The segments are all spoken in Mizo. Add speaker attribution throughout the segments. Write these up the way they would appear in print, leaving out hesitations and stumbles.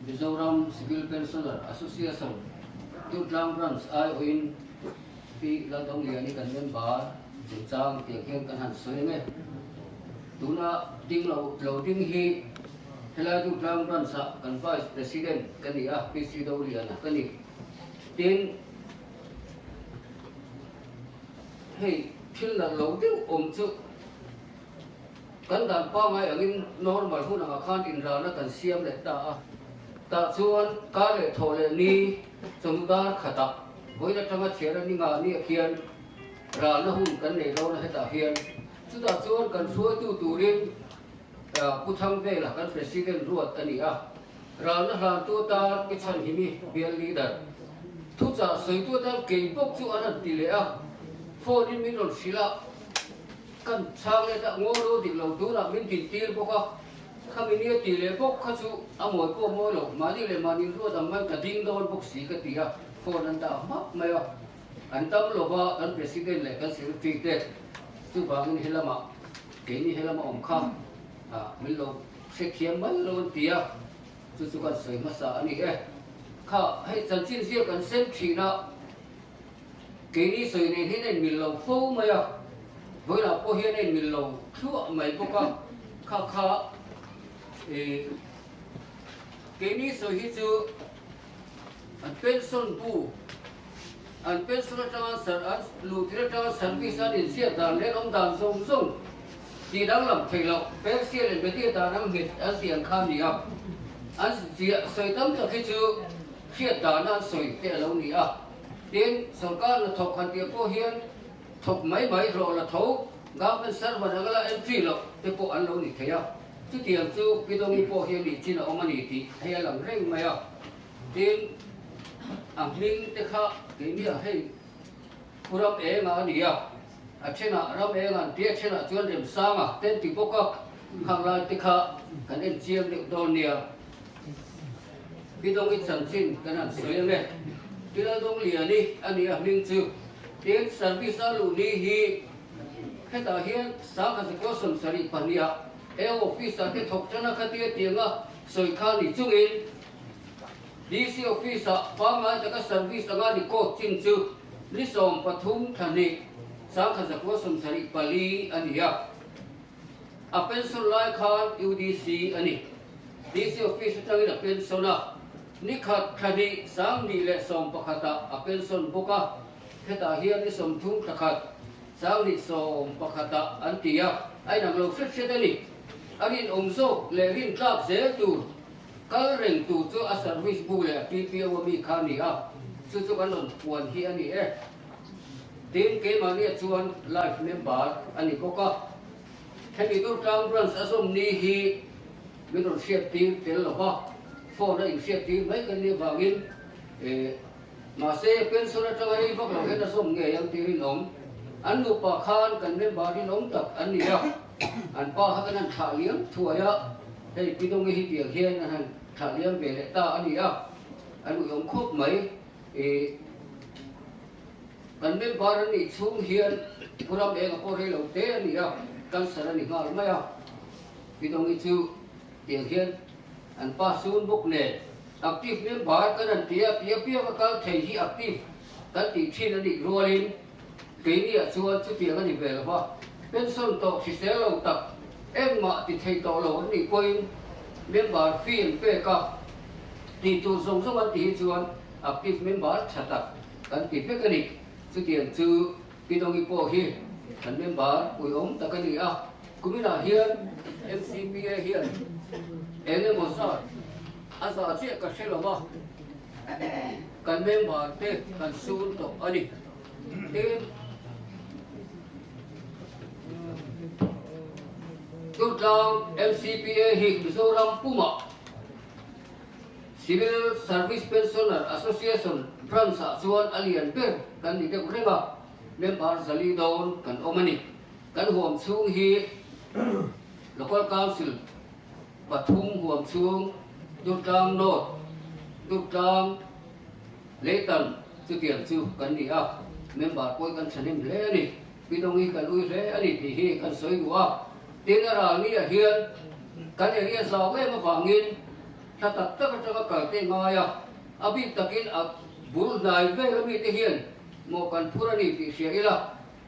Speaker 1: Mizoram Civil Pensioner Association Durtlang Branch aiawhin Pi Laldawngliani kan member chungchang tiang hian kan han sawi ang e. Tuna ding lo lo ding hi helai Durtlang Branch ah kan Vice President ka ni a, PC Doliana ka ni. Tin, hei thil nalh lo deuh awm chu Kan dan pangai angin normal hun angah khan inralna kan siam leh ta a, tah chuan kar leh thawh leh ni chawhnu dar khatah vawiin atanga chhiar a ni nga nia khian ralna hun kan nei dawn a hetah hian chutah chuan kan hruaitu turin Pu Thangvela kan President ruat a ni a, ralna hlantu atan Pi Chhanhimi bial leader thuchah sawitu atan kei bawk chu an han ti leh a, phone in min rawn hrilh a. Kan chhang let a, ngaw lo dik lo tunah min din tir bawk a, khami nia tih leh bawk kha chu a mawi pawh mawi lo, mahni leh mahni ruat ang mai ka ding dawn bawk si ka ti a, phone an dah hmak mai a, an dam lo va kan president leh kan secretary te chuvangin helamah keini helama awm kha min lo hrethiam mai lo an ti a, chu chu kan sawi hmasa a ni e. Kha hei chanchin ziak an sem thin a. Keini sawi nen hian a inmil lo fo mai a, vawilah pawh hian a inmil lo thluah mai bawk a, kha kha ih keini sawi hi chu an pension bu, an pension atanga an luh tir atanga service an inziak dan leh an awm dan zawng zawng tih danglam theih loh pension leh media dan ang nghet an tih ang kha a ni a, an ziah sawi tam tak hi chu hriat dana an sawi te a lo ni a. Tin, sorkar hnathawk han tih pawh hian thawk mai mai hlawh la tho, government servant anga la entry loh te pawh an lo ni thei a. Chutiang chu Pidongi pawh hian nih chin a awm a ni tih hei a lang reng mai a. Tin, a hming te kha keimia hei Pu Ram Enga a ni a, a thenah Ram Enga an tia, a thenah chuan Remsanga te an ti bawk a, khang lai te kha kan en chiang deuh dawn nia. Bidongi chanchin kan han sawi ang e. Pilaldongliani a ni a hming chu. Tin, service a luh ni hi hetah hian Sangkhazakual 72 ah he office ah te thawk tan a khatia tianga sawi kha ni chungin DC office ah pangngai taka service anga record chin chu ni 13 thla hnih Sangkhazakual 74 a ni a. A pension lai khan UDC a ni. DC office atangin a pension a, ni khat thla hnih 20 leh 11 ah a pension bawk a, hetah hian ni 30 thla khat 20 11 ah an ti a, a inang lo hret hret a ni. A rinawm zawk leh rintlak zel tur kal reng tur chu a service bu leh a PPO a mi kha a ni a, chu chu kan rawn puan hi a ni e. Tin, keimahnia chuan life member a ni bawk a. Hemi Durtlang Branch a zawm ni hi min rawn hriat tir tel lo va, phone a inhriat tir mai kan nih avangin mahse pension atanga rei vak lo hian a zawm ngei ang tih rinawm. An nupa khan kan member rinawm tak an ni a, an pa kha kan han thlah liam thuai a, hei Pidongi hi tiang hian an han thlah liam ve leh ta a ni a, an uiawm khawp mai. Kan member an nih chhung hian Pu Ram Enga pawh rei lo te a ni a, cancer a ni nghal mai a. Pidongi chu tiang hian an pa sun bawk nen active member kan han ti a, ti apiang a kal thei hi active kan tih thin a nih rualin keiniah chuan chutiang a ni ve lo va, pension tawh hrisel lo tak engmah ti thei tawh lo an nih pawhin member fee an pek a, tih tur zawng zawng an tih hi chuan active member tha tak kan ti vek a ni. Chutiang chu Pidongi pawh hi kan member uiawm tak a ni a, kuminah hian MCPA hian eng emaw zat a zah chiah ka hre lo va, kan member te kan sun tawh a ni. Tin, Durtlang MCPA hi Mizoram pumah Civil Service Pensioner Association branch ah chuan a lian ber kan ni deuh reng a, member zali dawn kan awm a ni. Kan huam chhung hi Local Council pathum huam chhung Durtlang North, Durtlang Leitan chutiang chu kan ni a, member pawh kan thahnem hle a ni. Pidongi kan ui hle a ni tih hi kan sawi duh a. Tin, a ral ni ah hian kan area zau em avangin hla tak tak atanga kal te ngai a, a bik takin a bul hnai vel ami te hian maw kan phur a ni tih hria ila,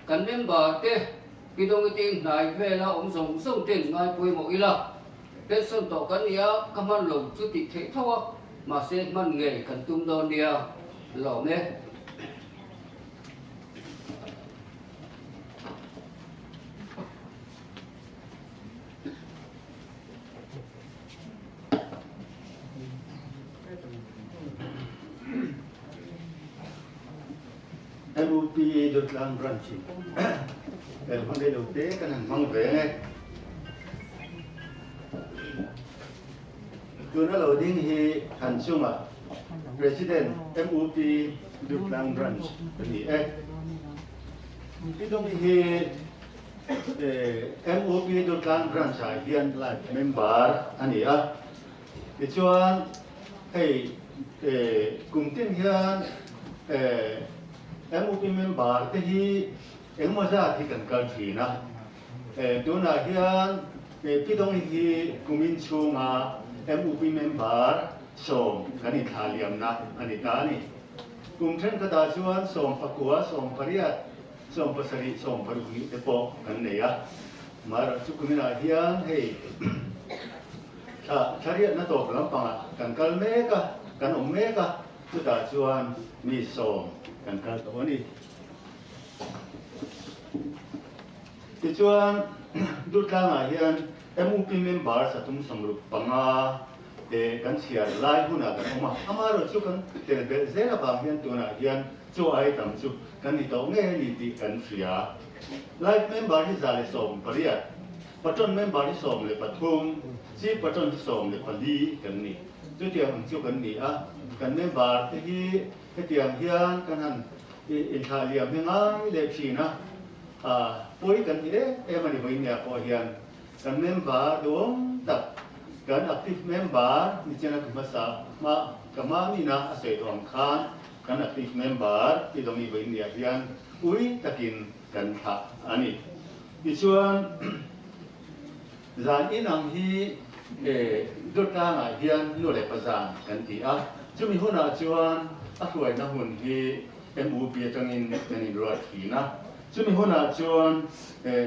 Speaker 1: kan member te Pidongi te in hnai vela awm zawng zawng ten ngai pawimawh ila, pension tawh kan ni a, ka hman lo chu tih theih tho a, mahse hman ngei kan tum dawn nia, lawm e.
Speaker 2: MUP Dotlang Branch in el hman rei lo te kan han hmang ve ang e. Tuna lo ding hi han chunga President MUP Dotlang Branch a ni e. Pidong hi MUP Dotlang Branch ah hian life member a ni a. Tichuan hei kum tin hian MUP member te hi engemaw zat hi kan kal thin a. Tunah hian Pidong hi kumin chhunga MUP member sawm kan inthlah liamna a ni ta a ni. Kum thenkhatah chuan 19, 18, 17, 16 nih te pawh kan nei a. Amaherawhchu kuminah hian hei thla thla tawp lampangah kan kal mek a, kan awm mek a, chutah chuan mi sawm kan kal tawh a ni. Tichuan Durtlangah hian MUP member 365 te kan chhiar lai hunah kan awm a, amaherawhchu kan tel belh zel avang hian tunah hian Chu ai tam chu kan ni tawh ngei a ni tih kan hria. Life member hi 118, Patron member hi 13, Chief Patron hi 14 kan ni. Chutiang ang chu kan ni a, kan member te hi hetiang hian kan han inthlah liam hi ngai leh thin a, pawi kan ti em em a ni vawinia pawh hian kan member duhawm tak kan active member nichina ka hmasa hma ka hma mina a sawi tawh ang khan Kan active member i dawng i vawiin niah hian ui takin kan thlah a ni. Tichuan zan inang hi Durtlangah hian nu leh pa zan kan ti a, chumi hunah chuan a hruaina hun hi MUP atangin kan inruat thin a, chumi hunah chuan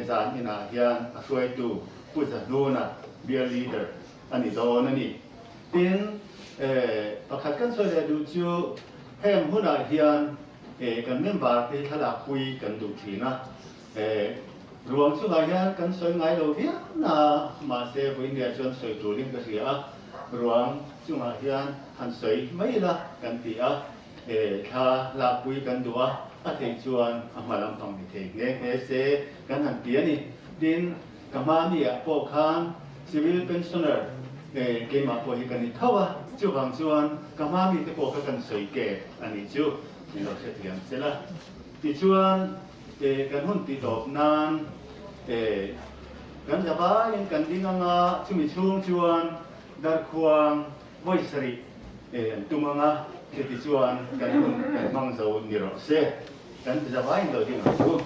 Speaker 2: zan inah hian a hruaitu Pu Zahnuna bial leader a ni dawn a ni. Tin, pakhat kan sawi leh duh chu heng hunah hian kan member te hi thlalak pui kan duh thin a. Ruang chungah hian kan sawi ngai lo viau na, mahse vawinia chuan sawi tulin ka hria a, ruang chungah hian han sawi mai ila kan ti a, thla lak pui kan duh a, a theih chuan a hma lampang ni thei nghe nghe se kan han ti a ni. Tin, Ka hmaniah pawh khan civil pensioner keimah pawh hi ka ni tho a, chuvang chuan ka hma mite pawh kha kan sawi ke a nih chu min lo hrethiam se la. Tichuan kan hun ti tawp nan kan zavaiin kan ding ang a, chumi chhung chuan darkhuang vawi sarih an tum ang a, chutichuan kan hun kan hmang zo ni rawh se. Kan zavaiin lo ding ang chu.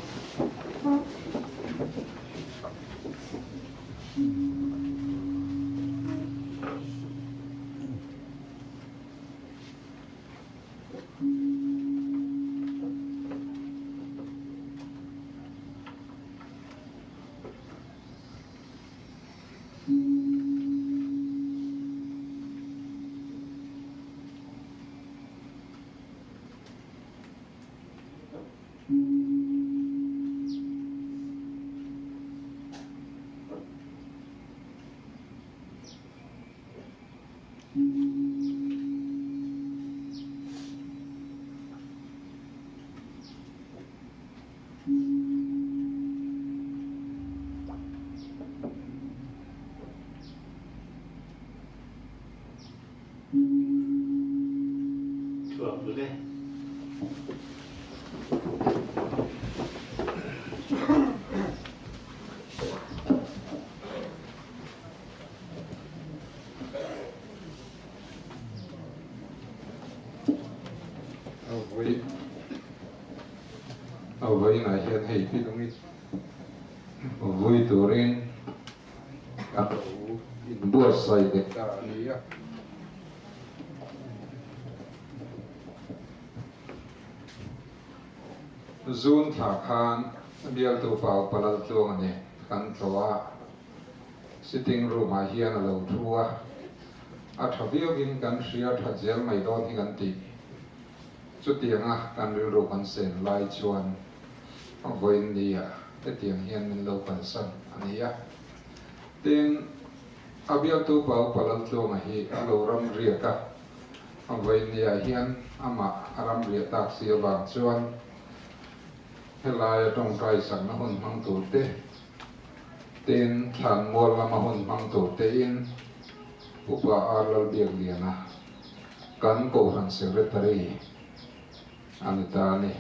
Speaker 2: Chhuak dun e.
Speaker 3: A vawiinah hian hei pi lungin vui turin. a lo inbuatsaih leh ta a ni a. Zun thla khan bialtu pa upa Laltluanga nen kan tlawh a, sitting room ah hian a lo thu a, a tha viauin kan hria that zel mai dawn hi kan tih. Chutianga kan rilru kan sen lai chuan vawiin nia hetiang hian min lo kalsan a ni a. Tin, a bialtu pa upa Laltluanga hi a lo ram riak a, vawiin niah hian amah a ram riah tak si avang chuan helaia tawngtai sakna hun hmang tur te, tin thlanmual lama hun hmang tur tein Upa R Lalbiakliana kan Kohhran Secretary a ni ta a ni.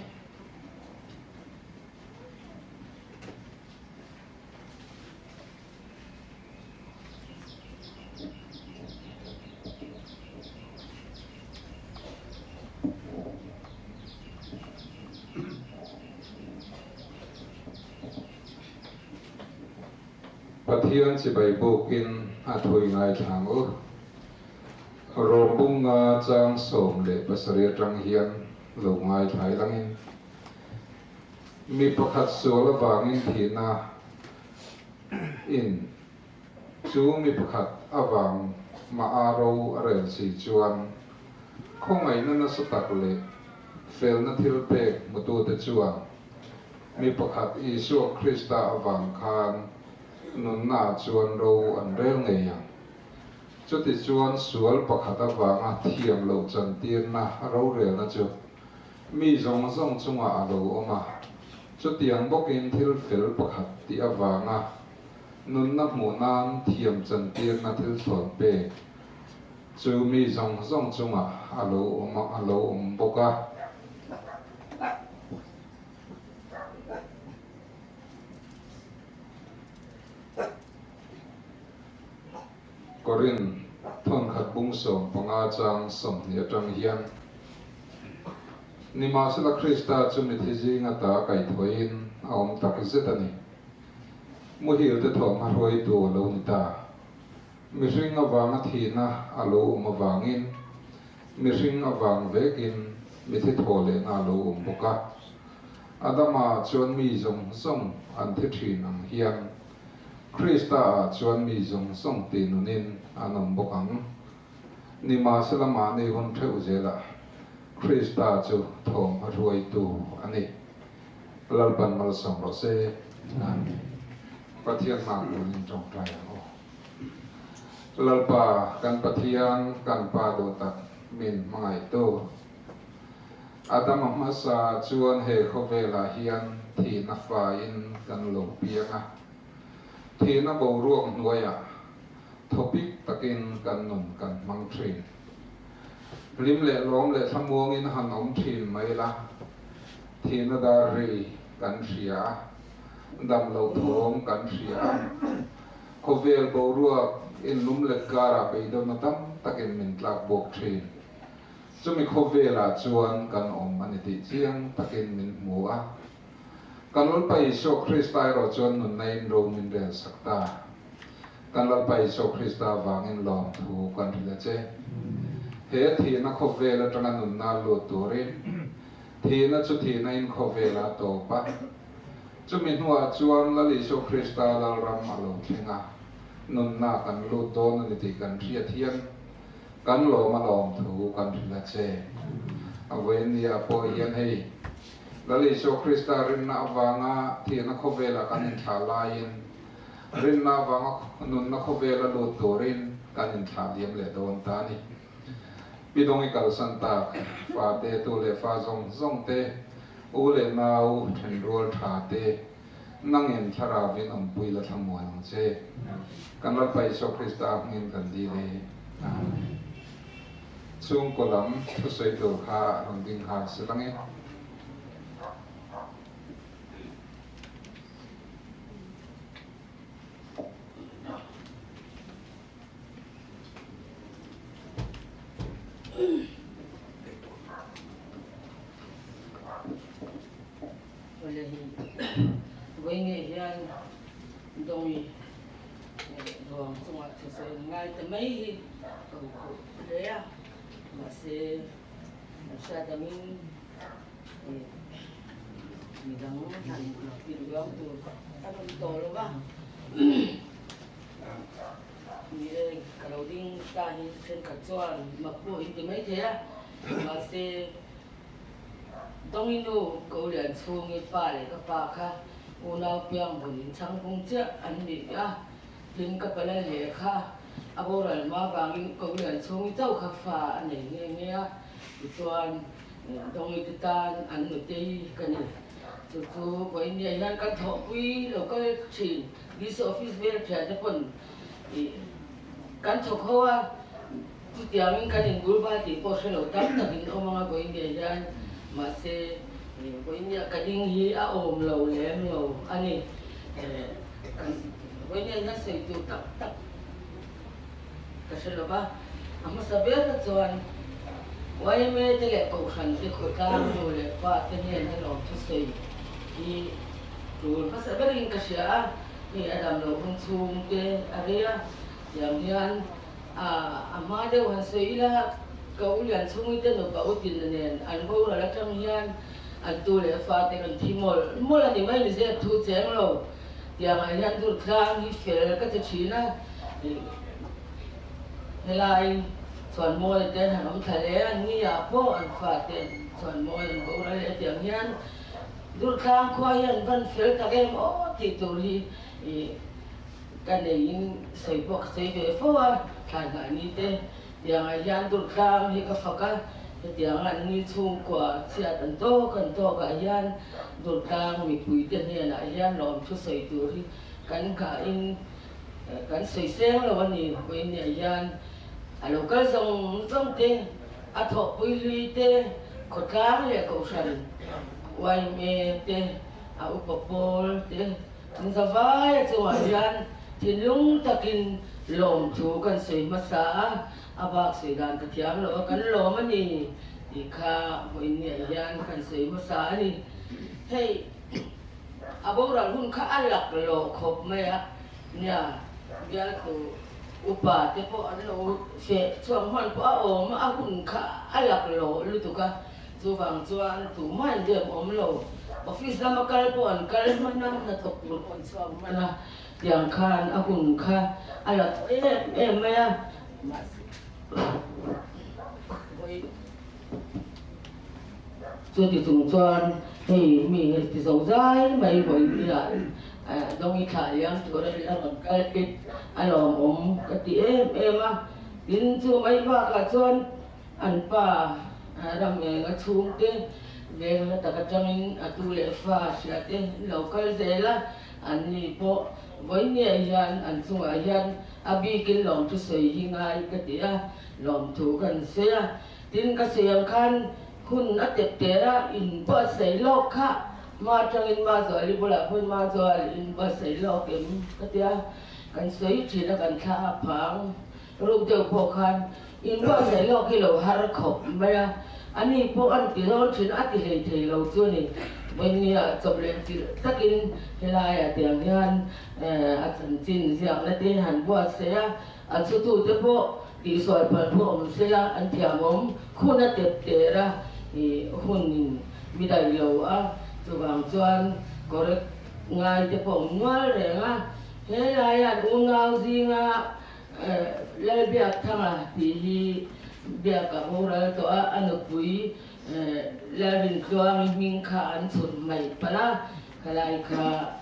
Speaker 3: Pathian chibai bukin a thui ngaithla ang u. Rawmbunga chang 17 atang hian lo ngaithlai langin mi pakhat sual avangin thihna in chu mi pakhat avang mah a ro a rel si chuan khawngaihna nasa tak leh felna thil pek hmutute chuan mi pakhat Isua Krista avang khan nunnaah chuan ro an rel ngei ang. Chutichuan sual pakhat avanga thiam loh chantirna rorelna chu mi zawng zawng chungah a lo awm a, chutiang bawkin thil fel pakhat tih avanga nunna hmuh nan thiam chantirna thil thlawn pek chu mi zawng zawng chungah a lo awm a lo awm bawk a. Korin thawnkhat bung 15 chang 20 atang hian, Nimahsela Krista chu mithi zinga ta kaihthawhin a awm tak zet a ni. Muhil te thawmhma hruaitu a lo ni ta. Mihring avanga thihna a lo awm avangin mihring avang vekin mithi thaw lehna a lo awm bawk a. Adama chuan mi zawng zawng an thi thin ang hian Krista ah chuan mi zawng zawng tih nunin an awm bawk ang. Nimahsela mahni hun theuh zelah Krista chu thawm a hruaitu a ni. Lalpan malsawm rawh se. Amen. Pathian hma turin tawngtai ang aw. Lalpa kan Pathian kan Pa duh tak min hmangaihtu. Adama hmasa chuan he khawvelah hian thihna faiin kan lo piang a, thihna boruak hnuaiah thawpik takin kan nun kan hmang thin. Hlim leh lawm leh thlamuangin han awm thin mai la, thihna dar ri kan hria a, dam loh thawm kan hria a, khawvel boruak inlum let karah beidawnna tam takin min tlak buak thin. Chumi khawvelah chuan kan awm a ni tih chiang takin min hmu a. Kan Lalpa Isua Krista erawh chuan nunna in ro min rel sak ta. Kan Lalpa Isua Krista avangin lawmthu kan hrilh a che. He thihna khawvel atanga nunna lut turin thihna chu thihna in khawvela a tawp a. Chumi hnuah chuan Lal Isua Krista Lalram a lo thleng a, nunna kan lut dawn a ni tih kan hriat hian Kan lawm a lawm thu kan hrilh a che. A vawiin nia pawh hian hei Lal Isua Krista rinna avanga thihna khawvela kan inthlah laiin rinna avanga nunna khawvela lut turin kan inthlah diam leh dawn ta a ni. Pi Dawngi kalsan tak, fate tu leh fa zawng zawng te, u leh nau thenrual tha te, Nangin thlarauin awmpui la thlamuan ang che. Kan Lalpa Isua Krista hmingin kan dil e. Amen. Chhungkaw lam thusawi tur kha rawn ding nghal se lang e.
Speaker 4: Awle hi vawi ngei hian Dawngi Ruang chungah thusawi an ngai ta mai hi ka huphurh hle a, mahse an hriat angin midang han inruang tur an awm tawh lo va. Ni e, ka lo ding ta hi thenkhat chuan mak pawh in ti maithei a, mahse Dawnginu ko lian chhungi pa leh ka pa kha unau piang bun in chhang pung chiah an ni a, tin ka pa lal leh kha a boral hma vangin ko lian chhungi chauh kha fa a nei nghe nghe a, tichuan Dawngi te tan an nutei ka ni. Chu chu vawiin hian kan thawhpui lo kal thin DC office vel thian te pawn ih kan thawk ho a, Chutiangin kan inbulba tih pawh hre lo tam takin awm anga vawiin hian mahse vawiin ka ding hi a awm lo lem lo a ni. Kan vawiin hian sawi tur tak tak ka hre lo va, a hmasa ber kha chuan yma te leh Kohhran te khawtlang nu leh pa te hnena lawmthusawi hi tul hmasa berin ka hria a, hei a dam loh hun chhung te a rei a, tiang hian A hma deuh han sawi ila, ka u lian chhungite nupa u tinna nen an boral atang hian an tu leh fate kan thi mawlh mawlh a ni mai ni zep thu cheng lo. Tiangah hian dur tlang hi fel ka ti thin a, helai Chhuanmawia te an han awm thla leh a, ni ah pawh an fate Chhuanmawia an boral leh tiang hian dur tlang khua hian van fel tak em aw tih tur hi Ka neiin sawi pawh ka sawi ve fo a, thlai hnah ni te tiangah hian durtlang hi ka fak a, hetianga an ni chhungkua chhiat an tawk an tawkah hian durtlang mipui te hnenah hian lawmthu sawi tur hi kan nghahin kan sawi seng lo a ni. Vawiinniah hian a lo kal zawng zawng te, a thawhpui hlui te, khawtlang leh kohhran yma te, a upa pawl te, An zavai a chungah hian thinlung takin lawmthu kan sawi hmasa a, a bak sawi dan ka thiam lo a, kan lawm a ni tih kha vawiinniah hian kan sawi hmasa a ni. Hei a boral hun kha a lak lawh khawp mai a, nia bialtu upa te pawh an lo feh chhuak hman pawh a awm a, a hun kha a lak lawh lutuk a. Chuvang chuan tumah in biak awm lo, office lama kal pawh an kal hman a, hnathawk tur pawh an chhuak hman a, tiang khan a hun kha a la tawh em em mai a, mahse vawi chuti chung chuan hei mi hei ti zo zai mai vawi nia Dawngi thlah liam tur a rawn kal bik a lawmawm ka ti em em a, tin chu mai bakah chuan An pa ram enga chhungte veng hla tak atangin a tu leh fa hria te an lo kal zel a, an ni pawh vawinia hian an chungah hian a bikin lawmthu sawi hi ngai ka ti a, lawmthu kan sawi a. Tin ka sawi ang khan hun a tep ter a, in buatsaih lawk kha hma atangin Mazuali bulah pawn Mazual in buatsaih lawk em ka ti a, kan sawi thin a kan thla a phang. Ruk deuh pawh khan inbuatsaih lawk hi lo har khawp mai a, ani pawh an ti dawn thin a ti hlei thei lo chu a ni. Vawinia chawp leh chilh takin helaiah tiang hian a chanchin ziakna te han buatsaih a, a chhutute pawh tihsual phal pawh awm sela an thiamawm khun a tep ter a, hunin mi daih lo a, chuvang chuan correct ngai te pawh awm nual reng a, helaiah unau zinga Lalbiakthanga tih hi biak a boral tawh a, a nupui Lalrintluangi hming kha an chhut mai palh a, khalai kha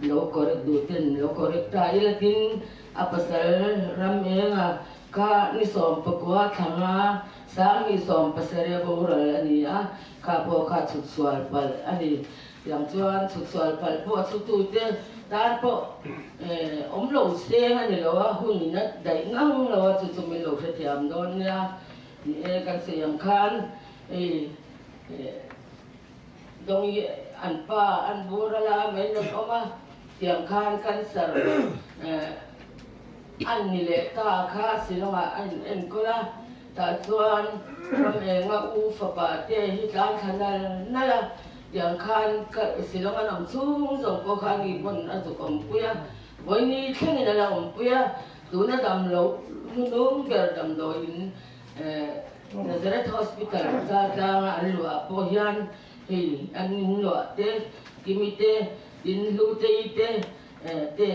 Speaker 4: lo correct duh ten lo correct ta ila tin a pasal ram enga kha ni 19 thlanga Sangni 17 a boral a ni a, kha pawh kha chhut sual palh a ni. Tiang chuan chhutsual palh pawh a chhutute tan pawh awm lo seng a ni lo a, hun in a daih ngang lo a, chu chu min lo hrethiam dawn nia. Ni e, kan sawi ang khan hei Dawngi an pa an bur a la mai rawn awm a, tiang khan cancer an ni leh ta kha Shillong-ah a in enkawl a, tah chuan ram enga u fapa te hi tlan thla nal nal a. Tiang khan ka Shillong an awm chhung zawng pawh kha ani pawn a zuk awmpui a, vawini thlengin a la awmpui a, tuna dam loh hnunung ber damdawiin Nazareth Hospital Chaltlanga an luah pawh hian hei an in luah te, Kimi te, tin Hlutei te, te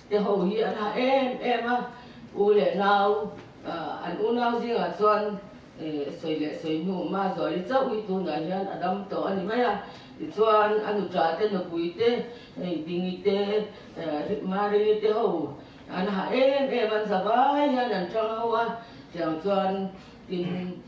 Speaker 4: te ho hi an ha em em a, u leh nau an unau zingah chuan Sawi leh sawi hnu ma Zuali chauh hi tunah hian a dam tawh a ni mai a, tichuan a nuṭa te nupui te, hei Dingi te, Marini te ho an hah em em an za vai hian an ṭang ho a, tiang chuan tin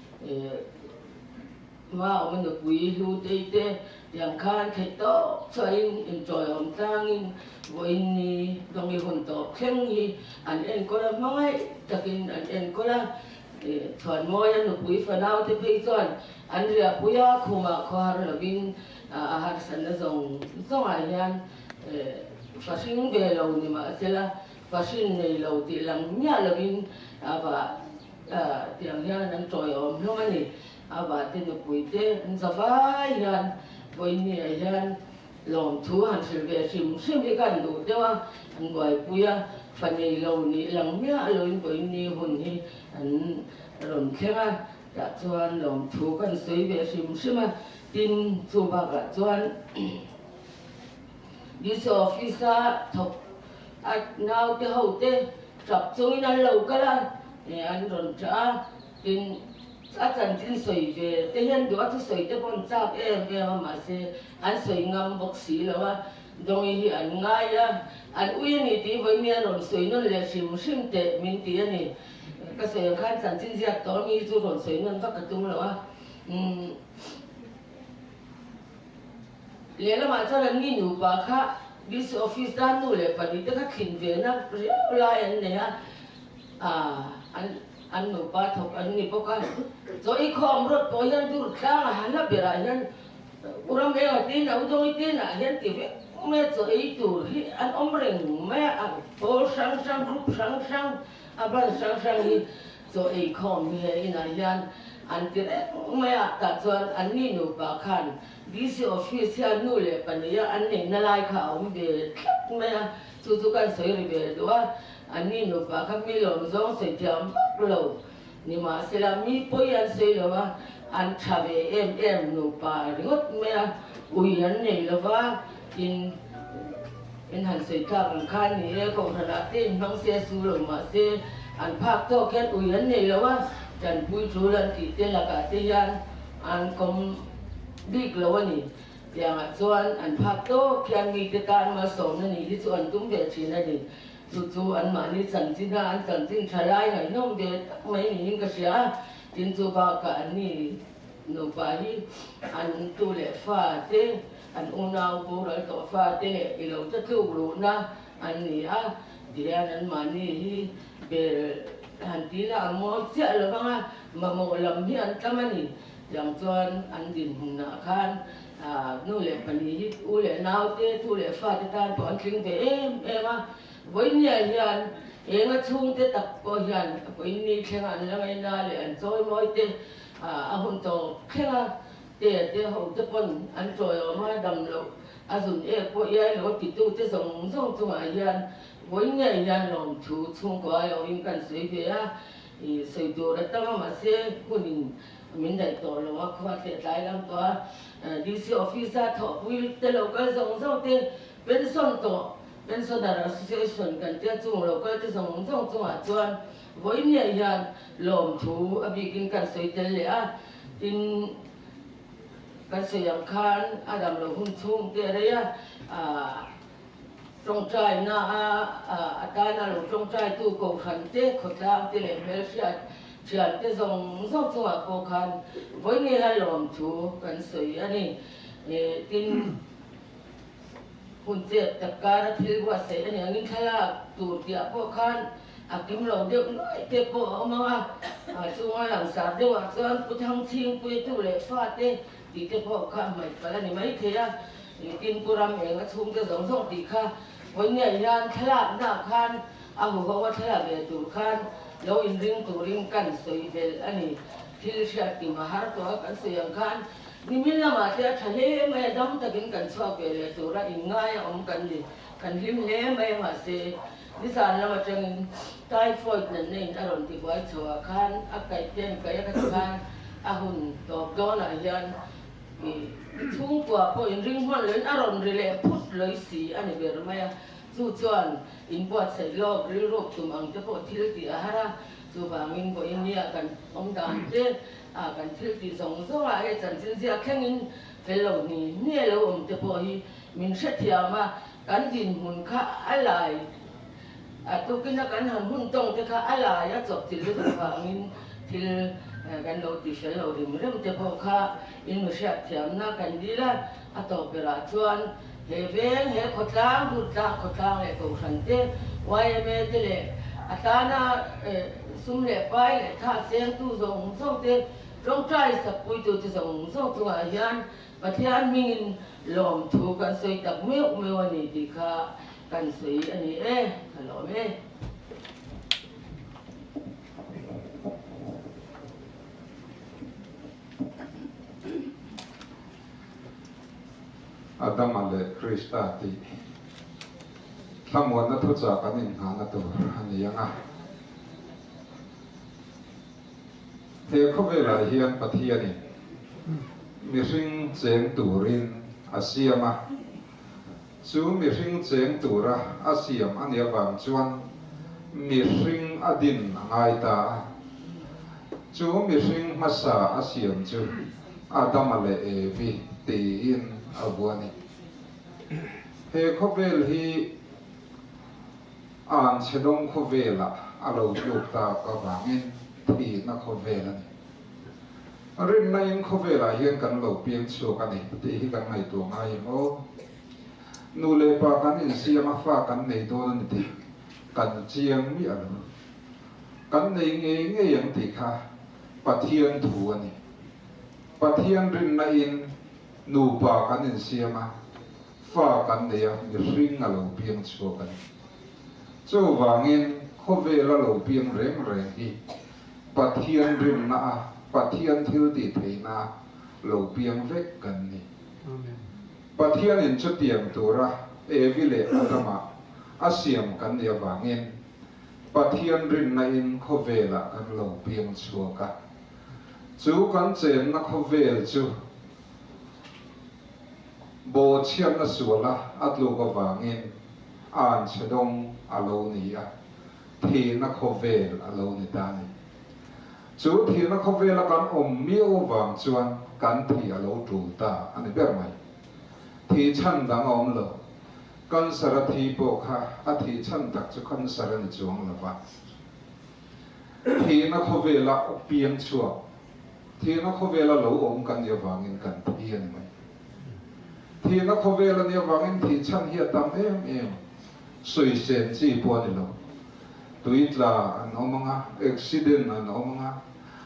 Speaker 4: hma awm a nupui Hlutei te tiang khan theih tawp chhuahin inṭawiawm tlangin vawiin ni Dawngi hun tawp thleng hi an enkawl a, hmangaih takin an enkawl a. Chhuanmawia nupui fanaute phei chuan an riahpui a, khumah khawhar lovin a harsatna zawng zawngah hian fahring ve lo ni mahsela fahrin nei lo tih lang miah lovin a vah tiang hian an tawiawm hlawm a ni. A vahte nupuite an za vai hian vawinia hian Lawmthu han hrilh ve hrim hrim hi kan duh deuh a, an buaipui a, fa nei lo nih lang miah loin vawiin hun hi an rawn thleng a, tah chuan lawmthu kan sawi ve hrim hrim a, tin chu bakah chuan DC office a thawk a naute ho te tap chungin an lo kal a, an rawn tah a, tin A chanchin sawi ve te hian duh a thusawi te pawh an chak em em a, mahse an sawi ngam bawk si lo a, Dawngi hi an ngai a, an ui a ni tih vawi mi a rawn sawi nawn leh hrim hrim teh min ti a ni. Ka sawi ang khan chanchin ziak tawh ami hi chu rawn sawi nawn vak ka tum lo a. Umm lehlamah chuan an ni nupa kha DC office tan nu leh pahnih te kha thlin ve na riau lai an nei a, ah an. An nupa thawk an ni bawk a, chaw i khawm rawt pawh hian dur tlang a hla berah hian U Rameng a tin a, U Dawngi tin ah hian ti vek mai a, chaw ei tur hi an awm reng mai a, pawl hrang hrang, group hrang hrang, a ban hrang hrang hi chaw ei khawm hi he inah hian an ti reng mai a, tah chuan an ni nupa khan DC office hian nu leh pahnih a an neihna lai kha a awm ve tlat mai a, chu chu kan sawi ri ve duh a. An ni nupa kha mi lawm zawng sawi thiam vak lo. Nimahsela mi pawi an sawi lo a, an tha ve em em nupa ringawt mai a, ui an nei lo va, tin in han sawi tlak ang khan ni e, kohhranah te in hmang se su lo mahse an phak tawk hian ui an nei lo a, tanpui tul an tih te lakah te hian an kawm bik lo a ni. Tiangah chuan an phak tawk hian mite tan malsawmna nih hi chu an tum ve thin a ni. Chu chu anmahni chanchin a, an chanchin tha lai ngaihnawm ve tak mai niin ka hria a. Tin chu bakah anni nupa hi an tu leh fa te, an unau boral tawh fa te leh i lo ta tluk luhna an ni a. Tihian anmahni hi bel han ti la a mawi chiah lo vang a, mamawh lam hi an tam a ni. Tiang chuan an dinhmunah khan nu leh pahnih hi u leh nau te, tu leh fa te tan pawh an tling ve em em a. Vawinia hian enga chhungte tak pawh hian vawiini thlenga an la ngaina leh an chawimawi te a hun tawp thlenga te te ho te pawn an chawiawm a, dam loh a zun ek pawh iai lo titu te zawng zawng chungah hian vawinia hian lawmthu chhungkua aiawhin kan sawi ve a. I sawi tur a tam a mahse hunin min daih tawh lo a, khua thleh tlai lam tawh a, DC office a thawhpui te lo kal zawng zawng te pension tawh pensioner association kan tia chung lo kal te zawng zawng chungah chuan vawinia hian lawmthu a bikin kan sawi tel leh a, tin kan sawi ang khan a dam lo hun chhung te a rei a, ah. Tawngtaina a atana lo tawngtaitu kohhran te, khawtlang te leh hmelhriat thian te zawng zawng chungah pawh khan vawinia lawmthu kan sawi a ni. Tin, hun chet tak kara thil buatsaih a ni angin thlalak tur tihah pawh khan a kim lo deuh nuaih te pawh a awm ang a, chunga langsar deuhah chuan Pu Thangchhingpuitu leh fate tih te pawh kha hmaih palh a ni maithei a. Tin Pu Ram eng a chhungte zawng zawng tih kha vawinia hian thlalakna khan a huho a thlalak ve tur khan lo inring turin kan sawi belh a ni. Thil hriat kim a har tawh a kan sawi ang khan. Nimin lamah te a tha hle mai a, dam takin kan chhuak ve leh tura inngai a awm kan ni. Kan hlim hle mai a mahse nizan lam atangin typhoid natna in a rawn tibuai chho ah khan a kaih te an kaih a ka ti khan a hun tawp dawnah hian ih chhungkua pawh inring hman loin a rawn ri leh phut lawih si a ni ber mai a. Chu chuan inbuatsaih lawk rilruk tum ang te pawh thil tih a har a, chuvangin vawiin nia kan awm dan te ah kan thil tih zawng zawng ah hei chanchin ziak thlengin fel lo hni hni a lo awm te pawh hi min hrethiam a, kan dinhmun kha a lai a tukin a kan han hun tawng te kha a lai a chawp chilh lutuk vangin thil kan lo ti fel lo rim rem te pawh kha in mi hriatthiamna kan dil a, a tawp berah chuan He veng, he khawtlang, Durtlang khawtlang leh Kohhran te, yma te leh a tana sum leh pai leh thla sengtu zawng zawng te, tawngtai sakpuitu te zawng zawng chungah hian Pathian hmingin lawmthu kan sawi tak meuh meuh a ni tih kha kan sawi a ni e, ka lawm e.
Speaker 3: Adama leh Krista tih thlamuanna thuchah kan inngahna tur a ni ang a. He khawvelah hian Pathianin mihring cheng turin a siam a, chu mihring cheng tura a siam a nih avang chuan mihring a din a ngai ta a. Chu mihring hmasa a siam chu Adama leh Evi tiin a bu a ni. He khawvel hi an chhe dawng khawvelah a lo tluk tak avangin thihna khawvel a ni. Rinna in khawvelah hian kan lo piang chhuak a ni tih hi kan ngaihtuah ngai em aw. Nu leh pa kan insiam a fa kan nei dawn a ni tih kan chiang miah lo. Kan nei ngei ngei ang tih kha Pathian thu a ni. Pathian rinna in nupa kan insiam a, fa kan nei a, mihring a lo piang chhuak a ni. Chuvangin khawvel a lo piang reng reng hi Pathian rinna a, Pathian thil tih theihna a lo piang vek kan ni. Pathianin chutiang tura Evi leh Adama a siam kan nih avangin Pathian rinna in khawvelah kan lo piang chhuak a, chu kan chenna khawvel chu bawhchhiatna suala a tluk avangin an chhe dawng a lo ni a, thihna khawvel a lo ni ta a ni. Chu thihna khawvela kan awm miau vang chuan kan thih a lo tul ta a ni ber mai. Thih chhan dang a awm lo. Cancer a thi pawh kha a thih chhan tak chu cancer a ni chuang lo va. Thihna khawvela piang chhuak, thihna khawvela lo awm kan nih avangin kan thi a ni mai. Thihna khawvel a nih avangin thih chhan hi a tam em em, sawisên chi pawh a ni lo. Tui tla an awm ang a, accident an awm ang a,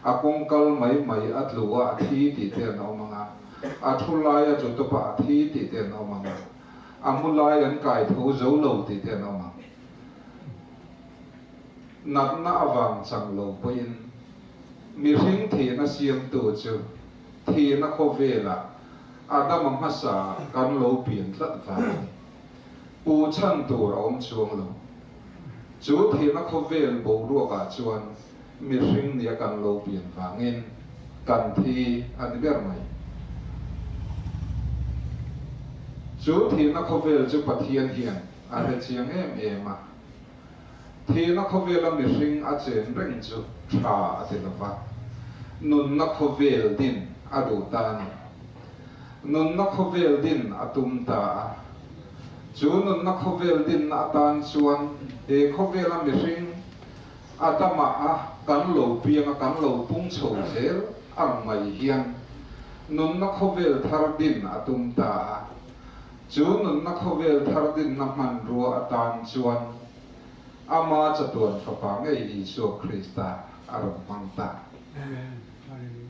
Speaker 3: a kawng kal mai mai a tlu a a thi tih te an awm ang a, a thu lai a tlu tawp a a thi tih te an awm ang a. A mu lai an kai tho zo lo tih te an awm ang. Natna avang chang lo pawhin mihring thihna siamtu chu thihna khawvelah Adama hmasa kan lo pian tlat vang a ni. Pu chhan tur a awm chuang lo. Chu thihna khawvel boruakah chuan mihring nia kan lo pian vangin kan thi a ni ber mai. Chu thihna khawvel chu Pathian hian a hre chiang em em a. Thihna khawvela mihring a chen reng chu tha a ti lo va, nunna khawvel din a duh ta a ni. Nunna khawvel din a tum ta a. Chu nunna khawvel dinna atan chuan he khawvela mihring A damah a kan lo piang a, kan lo pung chho zel ang mai hian nunna khawvel thar din a tum ta a. Chu nunna khawvel thar dinna hmanrua atan chuan Ama chatuan Fapa ngei Isua Krista a rawn hmang ta.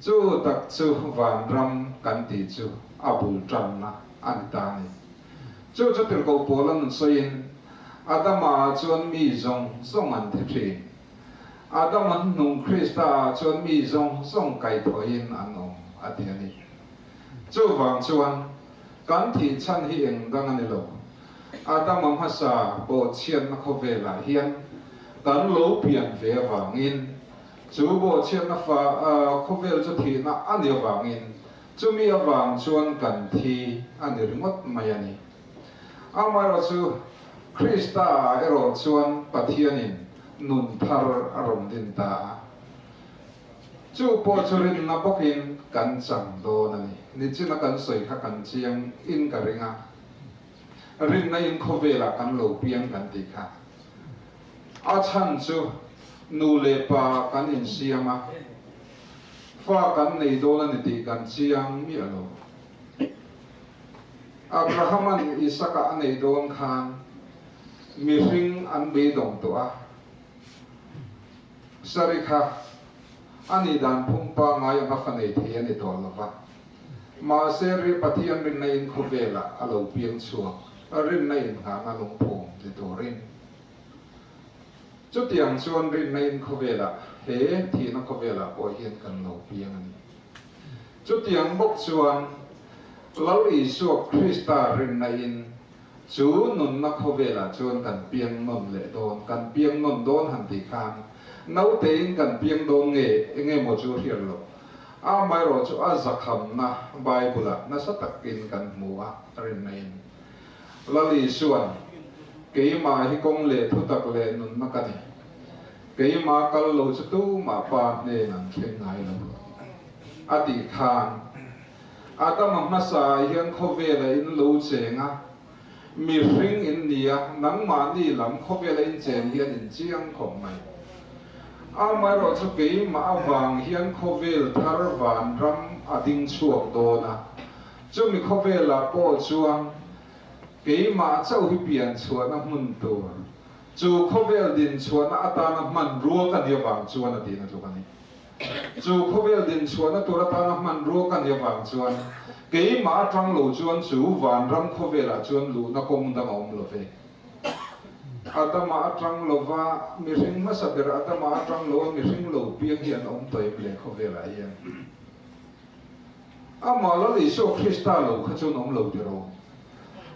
Speaker 3: Chu tak chu vanram kan tih chu a bul tanna a ni ta a ni. Chu chu tirhkoh pawl an sawiin, Adama-ah chuan mi zawng zawng an thi thin. Adama hnung Krista-ah chuan mi zawng zawng kaihthawhin an awm, a ti a ni. Chuvang chuan kan thih chhan hi eng dang a ni lo. Adama hmasa bawhchhiatna khawvelah hian kan lo pian ve avangin chu bawhchhiatna fa khawvel chu thihna a ni avangin chumi avang chuan kan thi a ni ringawt mai a ni. Amaherawhchu Krista erawh chuan Pathianin nun thar a rawn din ta a. Chu pawh chu rinna bawkin kan chang dawn a ni. Nichina kan sawi kha kan chiang in ka ring a. Rinna in khawvelah kan lo piang kan tih kha. A chhan chu nu leh pa kan insiam a, fa kan nei dawn a ni tih kan chiang miah lo. Abrahama'n Isaka a nei dawn khan mihring an beidawng tawh a. Sari kha a nih dan phung pangngai anga fa nei thei a ni tawh lo va. Mahse ri Pathian rinna in khawvelah a lo piang chhuak, rinna inngahna lungphum ni turin. Chutiang chuan rinna in khawvelah, he thihna khawvelah pawh hian kan lo piang a ni. Chutiang bawk chuan Lal Isua Krista rinna in Chu nunna khawvelah chuan kan piang nawn leh dawn, kan piang nawn dawn han tih khan nautein kan piang dawn nge enge maw chu hriat loh. Amaherawh chu a zakhamna Bible-ah nasa takin kan hmu a, rinna-in. Lal Isua'n, Keimah hi kawng leh thutak leh nunna ka ni. Keimah kal lo chu tumah Pa hnen an thleng ngai lo, a tih khan. Adama hmasa ah hian khawvela in lo cheng a, mihring in ni a, nangmahni lam khawvela in chen hian in chiang khawp mai. Amaherawh chu keimah avang hian khawvel thar vanram a ding chhuak dawn a, chumi khawvelah pawh chuan keimah chauh hi pian chhuahna hmun tur, chu khawvel din chhuahna atana hmanrua ka ni avang chuan a tihna tluk a ni. Chu khawvel dinchhuahna tur atana hmanrua ka ni avang chuan keimah atang lo chuan chu vanram khawvelah chuan luhna kawng dang a awm lo ve. Adama atang lova mihring hmasa ber Adama atang lo a mihring lo piang hi an awm tawh em le khawvelah hian? Amah Lal Isua Krista lo kha chuan awm lo tiraw?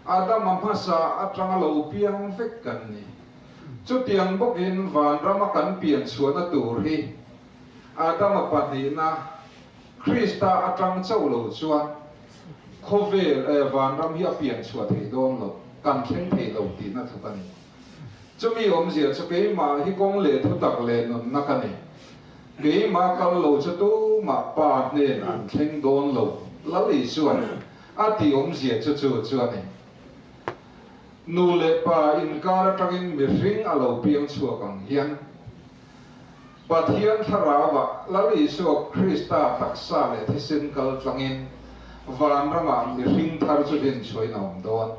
Speaker 3: Adama hmasa atanga lo piang vek kan ni. Chutiang bawkin vanrama kan pian chhuahna tur hi Adama pahnihna Krista atang chauh lo chuan khawvel eh vanram hi a pian chhuah thei dawn lo, kan thleng thei lo tihna tluk a ni. Chumi awmzia chu keimah hi kawng leh thutak leh nunna ka ni. Keimah kal lo chu tumah Pa hnen an thleng dawn lo, Lal Isua'n a tih awmzia chu chu chu a ni. Nu leh pa inkar atangin mihring a lo piang chhuak ang hian Pathian Thlarauah Lal Isua Krista taksa leh thisen kal tlangin vanramah mihring thar chu dinchhuahin a awm dawn.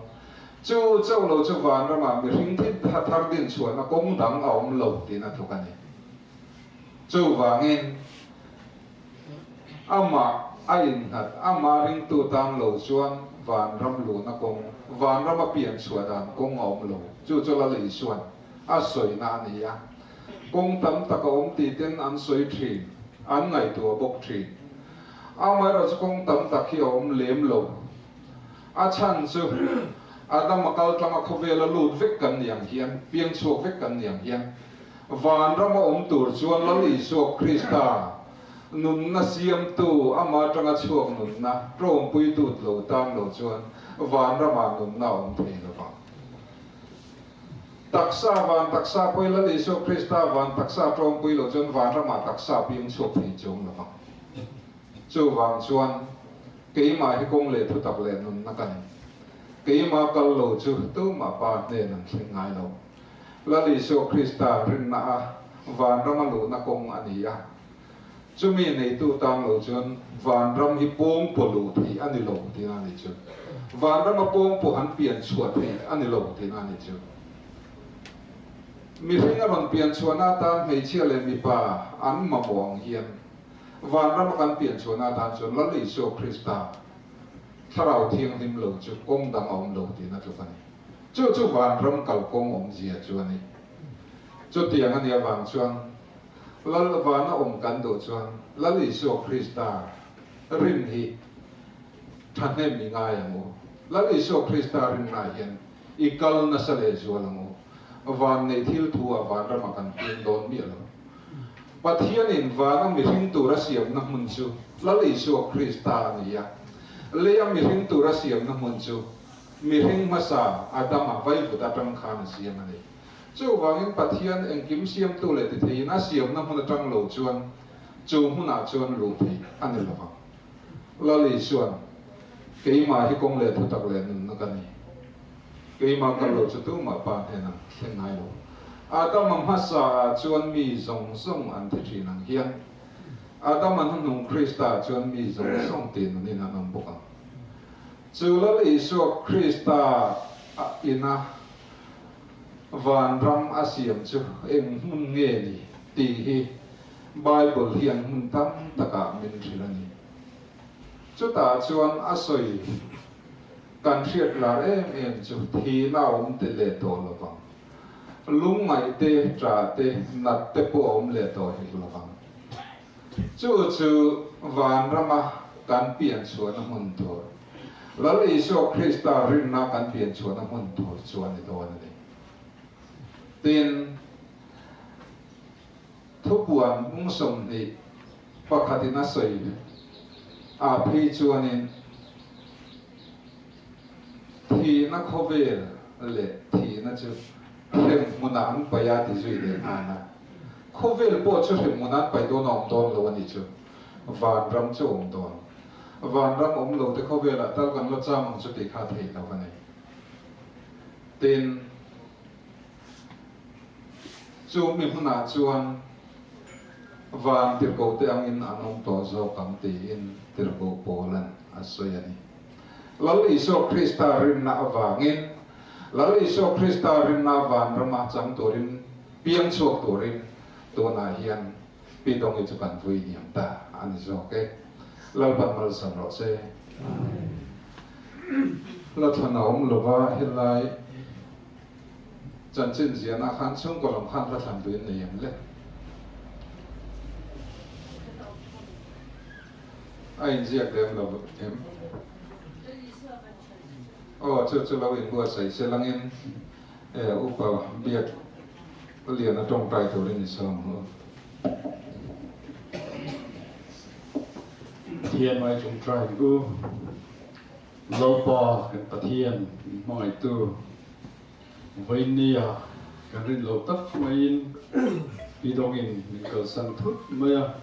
Speaker 3: Chu chauh lo chu vanramah mihring thar dinchhuahna kawng dang a awm lo tiin a tluk a ni. Chuvangin Amah a innghat, amah ringtu tan lo chuan vanram luhna kawng, vanrama pian chhuah dan kawng a awm lo. Chu chu Lal Isua'n a sawina a ni a. Kawng tam tak a awm tih ten an sawi thin, an ngaihtuah bawk thin. Amaherawhchu kawng tam tak hi a awm lem lo. A chhan chu Adama kaltlanga khawvela lut vek kan ni ang hian, piang chhuak vek kan ni ang hian, Vanrama awm tur chuan Lal Isua Krista nunna siamtu, ama atanga chhuak nunna tawngpuitu lo tan lo chuan vanramah nunna a awm thei lo vang. Taksa van taksa pawhin Lal Isua Krista van taksa tawngpui lo chuan vanramah taksa piang chhuak thei chuang lo vang. Chuvang chuan keimah hi kawng leh thutak leh nunna ka ni. Keimah kal lo chu tumah Pa hnen an thleng ngai lo. Lal Isua Krista rinna a vanrama luhna kawng a ni a. Chumi neitu tan lo chuan vanram hi pawngpaw luh theih a ni lo tihna a ni chu. Vanrama pawngpaw han pian chhuah theih a ni lo tihna a ni chu. Mihring a rawn pian chhuahna atan hmeichhia leh mipa an mamawh ang hian vanrama kan pian chhuahna atan chuan Lal Isua Krista Thlarau Thianghlim lo chu kawng dang a awm lo tihna tluk a ni. Chu chu vanram kalkawng awmzia chu a ni. Chutiang a nih avang chuan Lal vana awm kan duh chuan Lal Isua Krista rin hi Thahnem i ngai ang u. Lal Isua Krista rinna hian i kal nasa leh zual ang u. Van nei thil thu ah vanram ah kan piang dawn miah lo. Pathianin vana mihring tur a siamna hmun chu Lal Isua Krista a ni a. Leia mihring tur a siamna hmun chu mihring hmasa Adama vaivut atang khan a siam a ni. Chuvangin Pathian engkim siamtu leh titheiin a siamna hmun atang lo chuan chu hmunah chuan luh theih a ni lovang. Lal Isuan, Keimah hi kawng leh thutak leh nunna ka ni. Keimah kal lo chu tumah Pa hnenah thleng ngai lo. Adama hmasa ah chuan mi zawng zawng an thi thin ang hian, Adama hnuhnung Krista ah chuan mi zawng zawng tih nunin an awm bawk ang. Chu Lal Isua Krista ina vanram a siam chu eng hmun nge ni tih hi Bible hian hmun tam takah min hrilh a ni. Chutah chuan a sawi kan hriat lar em em chu thihna a awm te leh tawh lo vang. Lungngaih te, ṭah te, nat te pawh a awm leh tawh hek lo vang. Chu chu vanrama kan pian chhuahna hmun tur, Lal Isua Krista rinna kan pian chhuahna hmun tur chu a ni dawn a ni. Tin, Thupuan hmung 20 pakhatin a sawi ah phei chuanin thihna khawvel leh thihna chu hrem hmunah an paih a ti zui leh nghal a. Khawvel pawh chu hrem hmunah an paih dawn a awm dawn lo a nih chu. Vanram chu a awm dawn. Vanram awm lo te khawvelah tal kan la cham ang chu tih kha a theih lo a ni. Tin. Chu mi hmunah chuan van tirhkoh te angin an awm tawh zawk ang tiin tirhkoh Paula'n a sawi a ni. Lal Isua Krista rinna avangin, Lal Isua Krista rinna vanrama chang turin, piang chhuak turin tunah hian Pi Dawngi chu kan vui hniam ta a ni zawk e. Lalpan malsawm rawh se. Hla thlan a awm lova helai chanchin ziahna khan chhungkaw lam khan hla thlan duin nei em le? A inziak lem lo em? Aw chu chu lo inbuatsaih se langin upa biak Liana tawngtai turin i sawm ang u.
Speaker 5: Pathian mai tawngtai ang u. Lalpa kan Pathian min hmangaihtu vawinia kan rin loh tak maiin pi dawngin min kalsan thut mai a,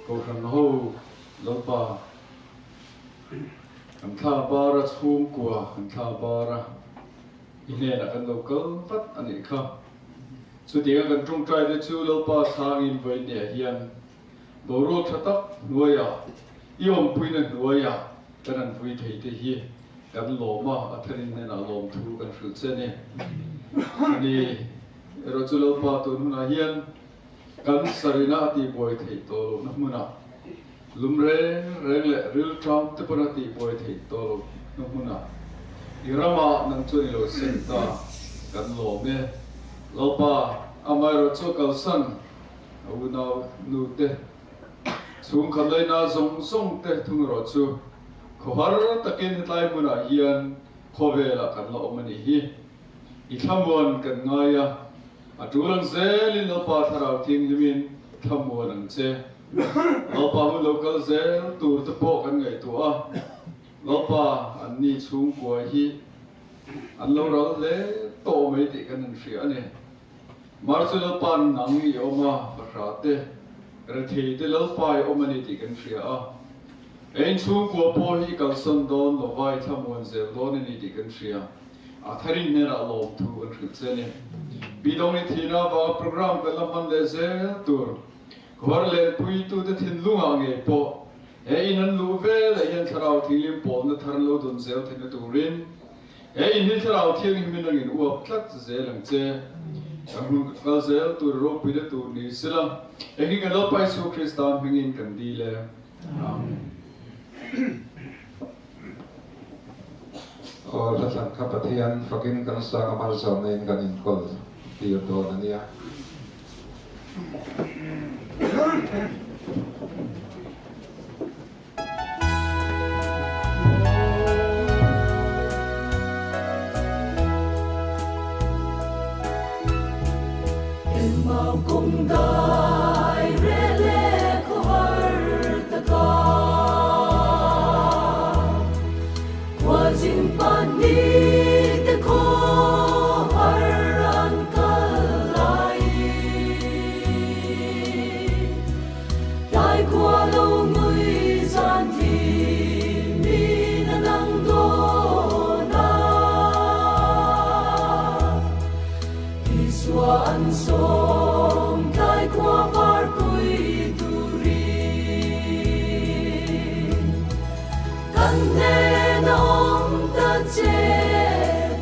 Speaker 5: Kohhran ho Lalpa kan thla bara chhungkua kan thla bara i hnenah kan lo kal vat a nih kha. Chutianga kan tawngtai te chu Lalpa sangin vawinia hian Boruak tha tak hnuaiah, i awmpuina hnuaiah kan han vui thei te hi kan lawm a, a tharin hnenah lawmthu kan hrilh che a ni. Ani erawh chu Lalpa tun hunah hian kan sarina a tihbuai theih tawh lohna hmunah, lum reng reng leh rilṭam te pawn a tihbuai theih tawh lohna hmunah i ramah nang chuan i lo seng ta, kan lawm e. Lalpa, amaherawhchu a kalsan A unau nu te, chhungkhat laina zawng zawng te thung erawh chu khawhar takin hetlai hmunah hian khawvelah kan la awm a nih hi. I thlamuan kan ngai a, a tul ang zelin Lalpa Thlarau Thianghlimin thlamuan ang che. Lalpa hun lo kal zel tur te pawh kan ngaihtuah a, Lalpa anni chhungkua hi an lo ral hle tawh mai tih kan inhria a ni. Mar chu Lalpa nang i awm a, fahra te, rethei te Lalpa i awm a ni tih kan hria a. Ein chhungkua pawh hi i kalsawn dawn lova i thlamuan zel dawn a ni tih kan hria. A tharin hnenah lawmthu an hrilh che a ni. Pi Dawngni thihna avanga program kan la hman leh zel tur Khuar lenpuitute thinlungah ngei pawh he in an luh velah hian thlarau thianghlim pawlna thar lo dawn zel theihna turin He in hi Thlarau Thianghlimin angin uap tlat zel ang che. Kan hun kal zel tur ropuina tur ni sela, engin kan Lalpa Isua Krista hmingin kan dil e. Amen.
Speaker 3: Aw hla thlan kha Pathian fakin kan sang a malsawmna in kan inkawl tir dawn a nia.
Speaker 6: Engmau kawng dai reh leh khawhar taka Khualzin pahnih te khawhar an kal laiin Tlai khua lo ngui zan thim in a nang dawn a. Isua an sawm tlai khua parpui turin kan hnen a awm ta che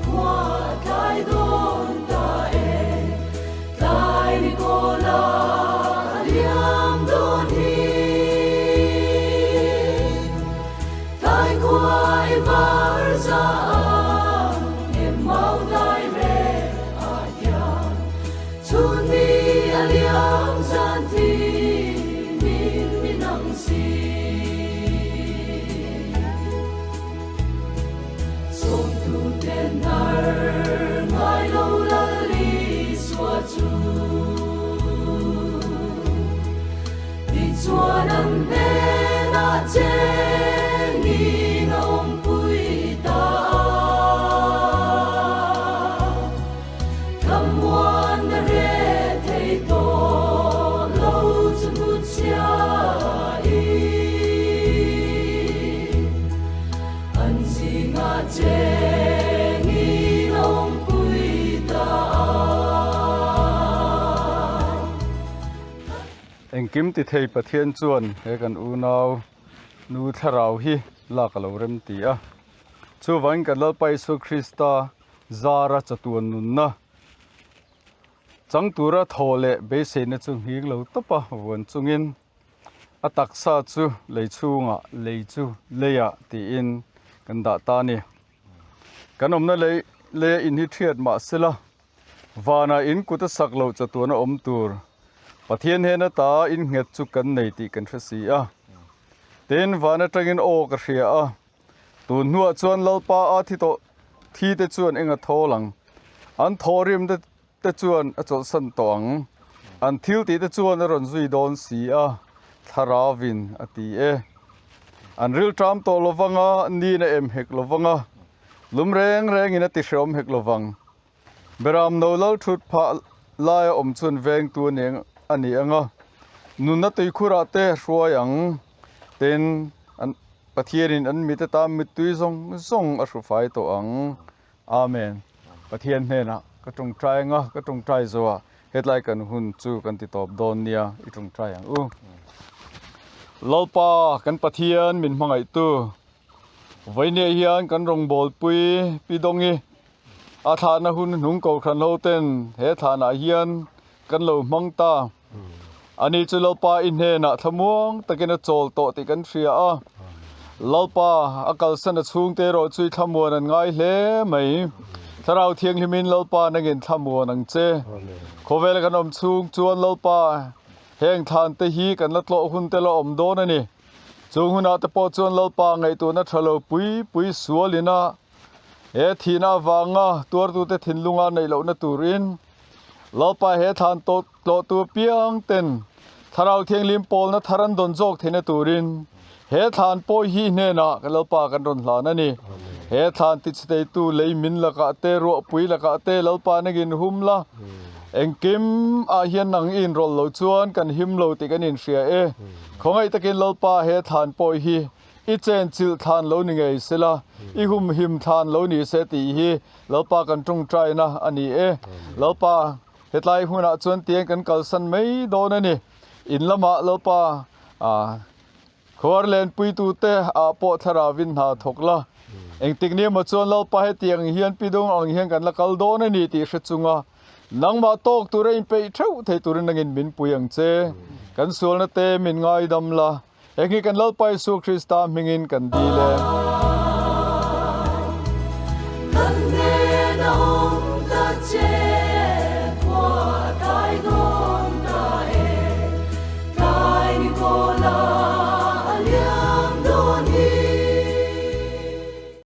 Speaker 6: khua tlai dawn ta e tlai ni kawla a liam dawn hi tlai khua i var za ang em mau dai reh a hian chhun ni a liam zan thi min min ang si. Sawmtute hnar ngai lo Lal Isua chu tichuan an hnenah chengin a awmpui ta a. Thlamuan na re thei tawh lo chu hnutchhiain an zingah chengin a awmpui ta a.
Speaker 5: Engkim ti thei Pathian chuan he kan unau nu thlarau hi lak a lo rem ti a. Chuvangin kan Lalpa Isua Krista Zara chatuan nunna chang tura thaw leh beiseina chu nghing lo tawp a vuan chungin a taksa chu lei chhungah lei chu leiah tiin kan dah ta a ni. Kan awmna lei leia in hi thiat mah sela vanah in kut a sak loh chatuan a awm tur Pathian hena ta in nghet chu kan nei tih kan hre si a. Tin, van atangin aw ka hria a. Tun hnuah chuan Lalpa a thi tawh thi te chuan eng a thawl ang? An thawhrim te te chuan a chawlhsan tawh ang. An thil tih te chuan a rawn zui dawn si a, Thlaravin a ti e. An rilṭam tawh lovang a, nin a em hek lovang a, lum reng rengin a ti hreawm hek lovang. Beram no lal thut phah laia awm chuan vengtu a ni a ni ang a, nunna tuikhurah te hruai ang. Tin, an Pathianin an mite tan mittui zawng zawng a hru fai tawh ang. Amen. Pathian hnenah ka tawngtai ang a, ka tawngtai zo a, hetlai kan hun chu kan ti tawp dawn nia, i tawngtai ang u. Lalpa kan Pathian min hmangaihtu, vawinia hian kan rawngbawlpui Pi Dawngi A thlahna hun hnung kohhran ho ten he thlanah hian kan lo hmang ta. Ani chu Lalpa i hnenah thlamuang takin a chawl tawh tih kan hria a. Lalpa a kalsan a chhungte erawh chu i thlamuan an ngai hle mai. Thlarau Thianghlimin Lalpa nangin thlamuan ang che. Khawvela kan awm chhung chuan Lalpa heng thlan te hi kan la tlawh hun te la awm dawn a ni. Chung hunah te pawh chuan Lalpa ngaihtuahna tha lo pui pui sualin a He thihna avanga tuartute thinlunga neih lohna turin Lalpa he thlan tlawhtu apiang ten Thlarau Thianghlim pawlna thar an dawn zawk theihna turin he thlan pawh hi hnenah kan Lalpa kan rawn hlan a ni. He thlan tichheteitu lei min lakah te, ruahpui lakah te Lalpa nangin hum la, engkim ah hian nang i inrawlh loh chuan kan him lo tih kan inhria e. Khawngaih takin Lalpa he thlan pawh hi I chen chilh thlan lo ni ngei sela, i humhim thlan lo ni se tih hi Lalpa kan tawngtaina a ni e. Lalpa, hetlai hunah chuan tiang kan kalsan mai dawn a ni. In lamah Lalpa khuar lenpuitute ah pawh thlaravin hna thawk la. Engtik ni emaw chuan Lalpa hetiang hian pi dung ang hian kan la kal dawn a ni tih hre chunga nangmah tawk tura inpeih theuh thei turin nangin min pui ang che. Kan sualna te min ngaidam la. Heng hi kan Lalpa Isua Krista hmingin kan dil e.